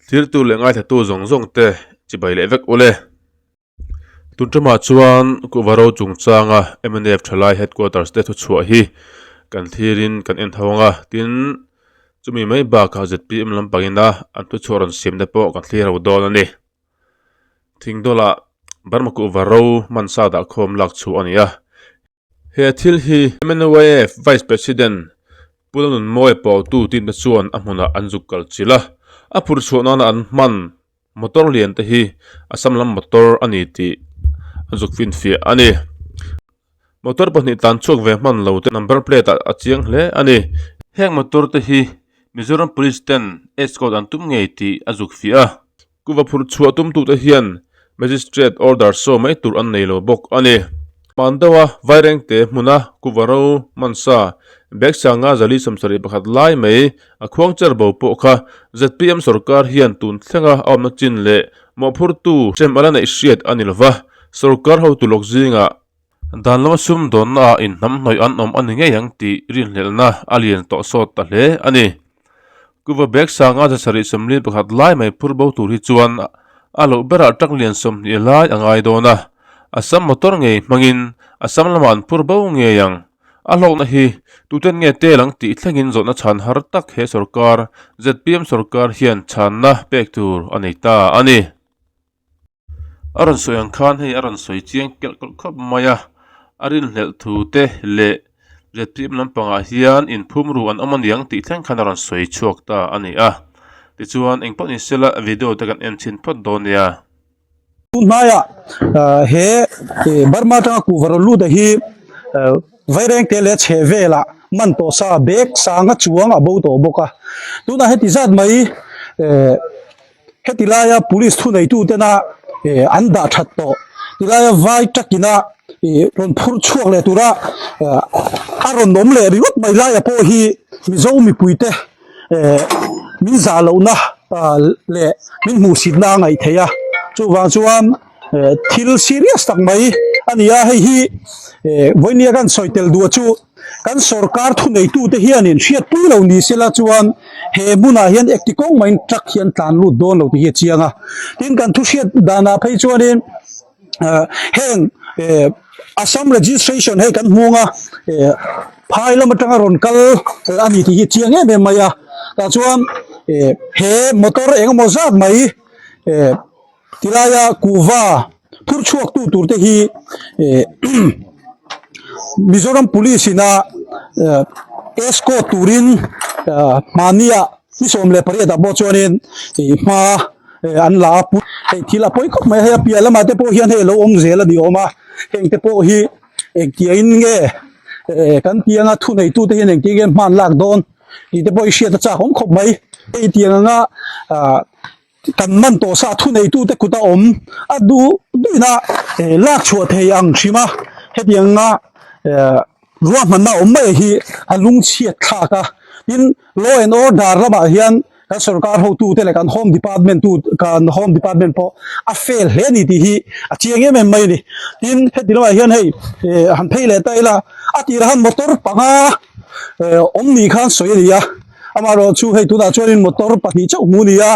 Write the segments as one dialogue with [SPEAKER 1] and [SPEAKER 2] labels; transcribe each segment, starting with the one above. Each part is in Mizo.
[SPEAKER 1] Thirtu leh ngaithlatu zawng zawng te chibai leh vek ule. Tun ṭamah chuan Kuhva ro chungchanga mnf ṭhalai headquarters te thuchhuah hi kan thlirin kan en tho ang a, tin chumi mai bakah zpm lampangina an thuchhuah rawn siam te pawh kan thlir ho dawn a ni. Thingdawlah Burma Kuhva ro hmansa dahkhawm lak chhuah a ni a. He thil hi MNYF Vice President Pu Lalnunmawia Pautu tinte chuan a hmunah an zuk kal chilh a, a phur chhuah nana an hman motor lian te hi Assam lam motor a ni tih an zuk finfiah a ni. Motor pahnih tlan chhuak ve hman lo te number plate ah a chiang hle a ni. Heng motor te hi Mizoram Police ten escort an tum ngei tih a zuk fiah a. Kuva phurh chhuah tumtute hian Magistrate order saw mai tur an nei lo bawk a ni. Hman deuha Vairengte hmuna kuva ro hmansa bag sanga zali sawmsarih pakhat lai mai a khuangcher bo pawh kha zpm sorkar hian tun thlenga a awmna chin leh mawhphurtu hrem a la neih hriat a ni lova, sorkar hotu lawk zingah Dan lama sumdawnnaah inhnamhnawih an awm a ni ngei ang tih rinhlelhna a lian tawh sawt ta hle a ni. Kuva bag sanga zasarih sawmli pakhat lai mai phur bo tur hi chuan a loh berah truck lian sawmhnih lai a ngai dawn a, Assam motor ngei hmangin Assam lamah an phur bo ngei ang. A hlawkna hi tuten nge tel ang tih thlengin zawhna chhan har tak he sorkar, zpm sorkar hian chhanna pek tur a nei ta a ni. A rawn sawi ang khan hei a rawn sawi chiang kelh kawlh khawp mai a, a rinhlelh thu te leh zpm lampangah hian inphum ru an awm aniang tih thleng khan a rawn sawi chhuak ta a ni a. Tichuan engpawh ni sela video te kan en chhin phawt dawn nia.
[SPEAKER 2] Tun hmaiah he Burma atanga kuhva rawn lut a hi Vairengte leh chheh velah man tawh sa bag sanga chuang a bo tawh bawk a, tunah heti zat mai Heti laia police thuneitu tena an dah that tawh tilaia vai takin a rawn phur chhuak leh tura a rawn awm leh ringawt mai laia pawh hi Mizo mipuite min zah lohna leh min hmuhsitna a ngaih theih a chuvang chuan thil serious tak mai a ni a hei hi vawinia kan sawi tel duh chu. Kan sorkar thuneitute hianin hriatpui lo ni sela chuan he hmunah hian ekti kawng maiin truck hi an tlan lut dawn lo tih hi a chiang a. Tin, kan thu hriat danah phei chuanin heng Assam registration hei kan hmung a, phai lam atanga rawn kal a ni tih hi a chiang em em mai a. Tah chuan he motor engemaw zat mai Tilaia kuhva phur chhuak tu tur te hi Mizoram Police ina escort turin hmahnia ni 18 ah pawh chuanin hma an la a hei thil a pawi khawp mai a hei a piah lamah te pawh hian hei a lo awm zel a ni awm a heng te pawh hi engtiangin nge kan pianga thuneitu te hian engtin nge hman lak dawn tih te pawh hi hriat a chak awm khawp mai hei tiang anga ah. Kan man tawh sa thuneitute kut a awm a duh duhna lak chhuah thei ang hrim a, hetianga ruahmanna awm mai hi a lungchhiat thlak a. Tin, law and order lamah hian kan sorkar hotute leh kan home department tu kan home department pawh a fail hle a ni tih hi a chiang em em mai a ni. Tin, heti lamah hian hei han phei leh ta ila a tirah khan motor panga awm ni khan sawi a ni a. Amaherawh chu hei tunah chuanin motor pahnih chauh hmu a ni a,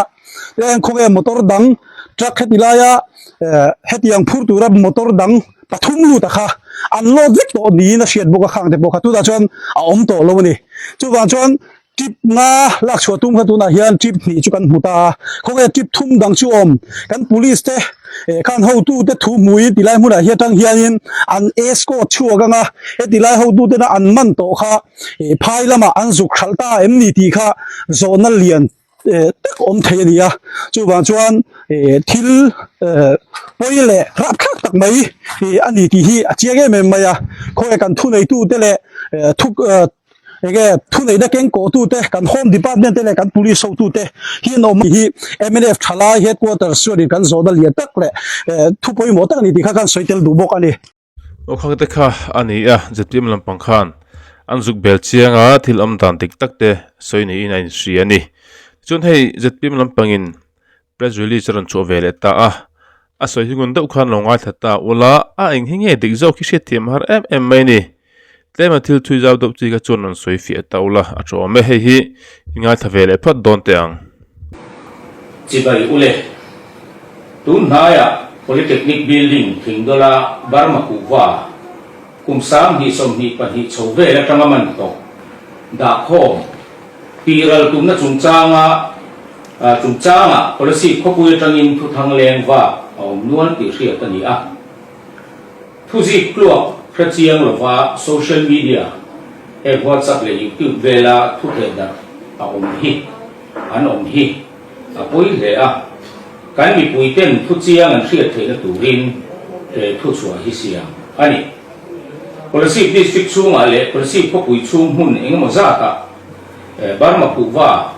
[SPEAKER 2] eng khawnge motor dang truck heti laia eh hetiang phur tura motor dang pathum lut a kha an load vek tawh niin a hriat bawk a khang te pawh kha tunah chuan a awm tawh lo a ni. Chuvang chuan trip nga lak chhuah tum kha tunah hian trip hnih chu kan hmu ta a, khawnge trip thum dang chu awm kan police te eh khan hotute thu hmuin tilai hmunah hi atang hianin an escort chhuak ang a, heti lai hotutena an man tawh kha Ih phai lamah an zuk hralh ta em ni tih kha zawhna lian tak awm thei a ni a, chuvang chuan ih thil pawi leh rapthlak tak mai ih a ni tih hi a chiang em em mai a, khawnge kan thuneitute leh thu enge thuneihna kengkawhtute kan home department te leh kan police hotute hi an awm tih hi mnf thalai headquarters chuanin kan zawhna lian tak leh thu pawimawh tak a ni tih kha kan sawi tel duh bawk a ni.
[SPEAKER 1] Aw khang te kha a ni a, zpm lampang khan an zuk bel chiang a, thil awm dan dik tak te sawi niin a inhria a ni. Tichuan hei zpm lampangin press release a rawn chhuah ve leh ta a, a sawi hi ngun deuh khan lo ngaithla ta ula, a eng hi nge dik zawk hi hriatthiam a har em em mai a ni. Tlema thil thui zau deuh chi kha chuan rawn sawi fiah ta ula, a tha awm e, hei hi i ngaithla ve leh phawt dawn teh ang.
[SPEAKER 3] Chibai ule. Tun hnaiah Polytechnic Building Thingdawla Burma kuhva kum 2022 chho vel atanga man tawh dahkhawm tihral tumna chungchanga chungchangah Kolasib khawpui atangin thuthang leng vak a awm nual tih hriat a ni a. Thuzik tluak hre chiang lova social media heng WhatsApp leh YouTube vela thu theh darh a awm hi an awm hi a pawi hle a, kan mipui ten thu chiang an hriat theihna turin he thuchhuah hi siam a ni. Kolasib District chhungah leh Kolasib khawpui chhung hmun engemaw zatah Burma Kuhva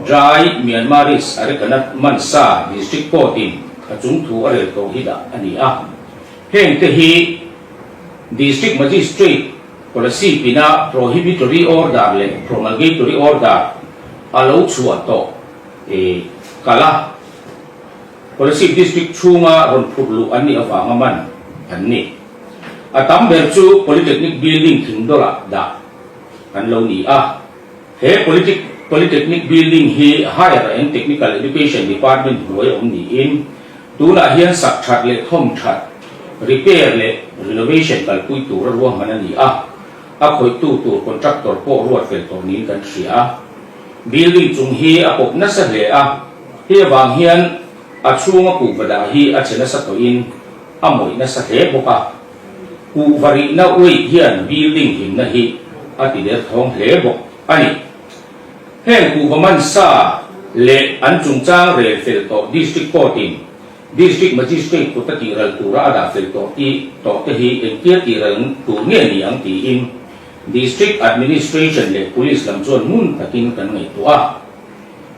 [SPEAKER 3] Dry Myanmarese Arekanat Mansa District Court-in a chungthu a rel tawh hi dah a ni a. Heng te hi District Magistrate Kolasib ina Prohibitory Order leh Promulgatory Order a lo chhuah tawh kal a, Kolasib District chhunga rawn phurh luh an nih avanga man an ni. A tam ber chu Polytechnic Building thingdawlah dah an lo ni a. He Polytechnic Building hi Higher and Technical Education Department hnuai awm niin Tunah hian sak that leh thawm that, repair leh renovation kalpui tura ruahman a ni a, a khawihtu tur contractor pawh ruat fel tawh niin kan hria a. Building chung hi a pawp nasa hle a, hei avang hian a chhunga kuhva dah hi a che nasa tawhin a mawih nasa hle bawk a. Kuhva rihna weight hian building himna hi a ti derthawng hle bawk a ni. Heng kuhva man sa leh an chungchang rel fel tawh District Court-in District Magistrate kut a tihral tura a dah fel tawh tih tawh te hi engtia tihral tur nge ni ang tiin District Administration leh Police lam chuan ngun takin kan ngaihtuah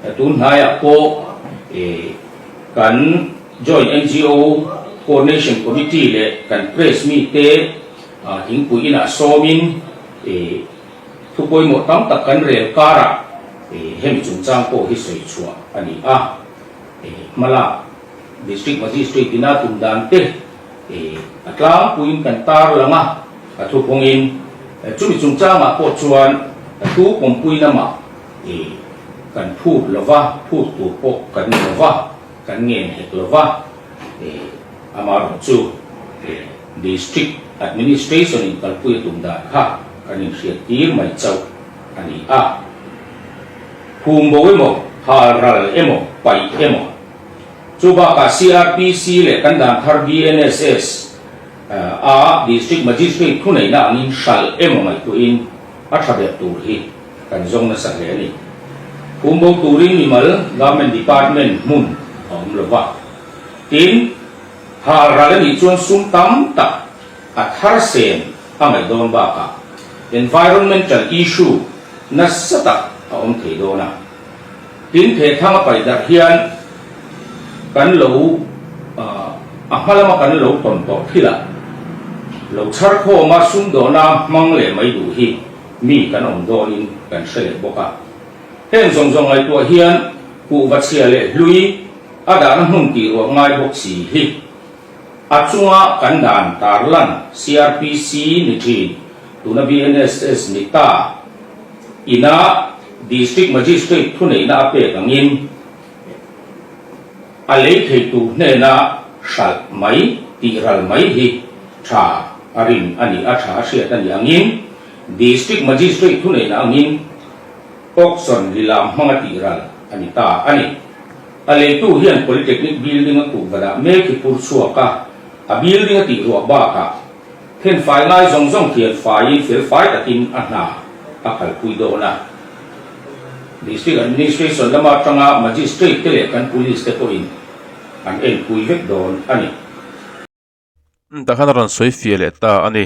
[SPEAKER 3] a. Tun hnaiah pawh kan Joint NGO Coordination Committee leh kan Press mite thingpui inah sawmin Thu pawimawh tam tak kan rel karah hemi chungchang pawh hi sawi chhuah a ni a, hmalak District Magistrate ina tum dan te a tlangpuiin kan tar lang a, a thuphawngin chumi chungchangah pawh chuan thu pawmpui lamah kan phut lova, phut tur pawh kan ni lova, kan ngen hek lova, amaherawhchu chu District Administration in kalpui a tum dan kha kan inhriat tir mai chauh a ni a. Phum bo emaw, hal ral emaw, paih emaw. Chu bakah CRPC leh kan dan thar BNSS a District Magistrate thuneihna angin hralh emaw ngaihtuahin a tha ber tur hi kan zawng nasa hle a ni. Phum bo turin mimal Government Department hmun a awm lova. Tin, Hal ral a nih chuan sum tam tak a thar sen a ngaih dawn bakah environmental issue nasa tak a awm thei dawn a. Tin, thehthang a paih darh hian kan lo a hma lama kan lo tawn tawh thilah lo chhar khawma sumdawna hmang leh mai duh hi mi kan awm dawnin kan hre leh bawk a. Heng zawng zawng ngaihtuah hian kuhva chhia leh hlui A dahna hmun tih ruah ngai bawk si hi a chunga kan dan tarlan CRPC ni thin, tuna BNSS ni ta ina District Magistrate thuneihna a pek angin a lei thei tur hnena hralh mai tih ral mai hi tha a rin a ni, a tha a hriat a ni angin District Magistrate thuneihna angin Auction lilam hmanga tih ral a ni ta a ni. A leitu hian Polytechnic building a kuh vadah mek hi pur chhuak a, a building a tih ruah bakah then fai ngai zawng zawng thian faiin fel fai takin a hna a kalpui dawn a. District Administration lama atanga Magistrate te leh kan Police te pawhin an enpui vek dawn a ni.
[SPEAKER 1] Tah khan a rawn sawi fiah leh ta a ni.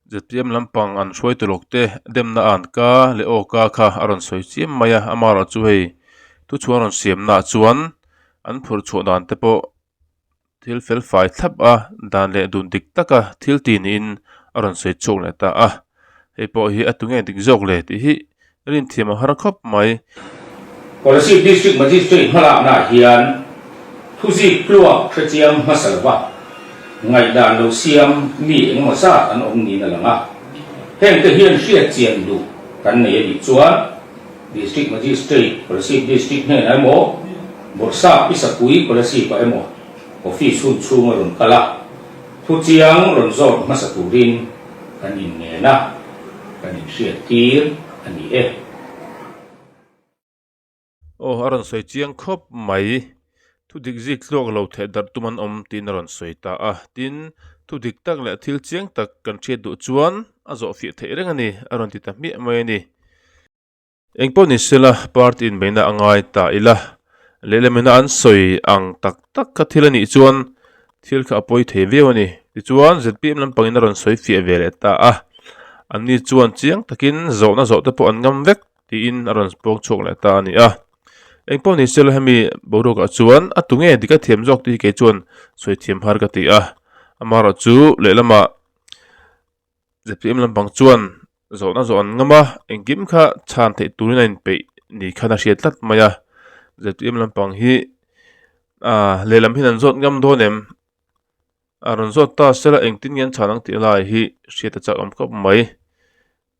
[SPEAKER 1] Zpm lampang an hruai tulawk te demna an ka leh aw ka kha a rawn sawi chiam mai a, amaherawh chu hei thuchhuah a rawn siam naah chuan an phurh chhuah dan te pawh thil fel fai thlap a dan leh dun dik taka thil ti niin a rawn sawi chhuak leh ta a, hei pawh hi a tunge dik zawk le tih hi Rinthiam a har khawp mai.
[SPEAKER 3] Kolasib District Magistrate hmalaknaah hian thuzik tluak hrechiang hmasa lova ngaihdan lo siam mi engemaw zat an awm niin a lang a. Hengte hian hriatchian duh kan nei a nih chuan District Magistrate, Kolasib District hnenah emaw, Bawrhsap Pisapui Kolasib-ah emaw office hun chhung a rawn kal a, thu chiang rawn zawt hmasa turin kan inngen a, kan inhriattir a ni e.
[SPEAKER 1] Aw, a rawn sawi chiang khawp mai. Thu dik zik tluak lo theh darh tum an awm tiin a rawn sawi ta a. Tin, thu dik tak leh thil chiang tak kan hriat duh chuan a zawh fiah theih reng a ni, a rawn ti ta hmiah mai a ni. Eng pawh ni sela, party inbeihna a ngai ta ila, lehlamina an sawi ang tak tak kha thil a nih chuan thil kha a pawi thei viau a ni. Tichuan, zpm lampangin a rawn sawi fiah ve leh ta a. Anni chuan chiang takin zawhna zawh te pawh an ngam vek. Tiin a rawn pawng chhuak leh ta a ni a. Eng pawh ni sela hemi boruakah chuan a tu nge dik a thiam zawk tih hi kei chuan sawi thiam har ka ti a. Amaherawh chu lehlamah zpm lampang chuan zawhna zawh an ngam a, engkim kha chhan theih turin a inpeih ni khan a hriat tlat mai a. Zpm lampang hi ah lehlam hian an zawt ngam dawn em? A rawn zawt ta sela engtin nge an chhan ang tih lai hi hriat a chak awm khawp mai.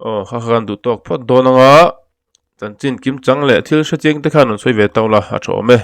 [SPEAKER 1] Aw kha khan duh tawk phawt dawn anga chanchin kim chang leh thil hre chiang te khan rawn sawi ve tawk la a tha awm e.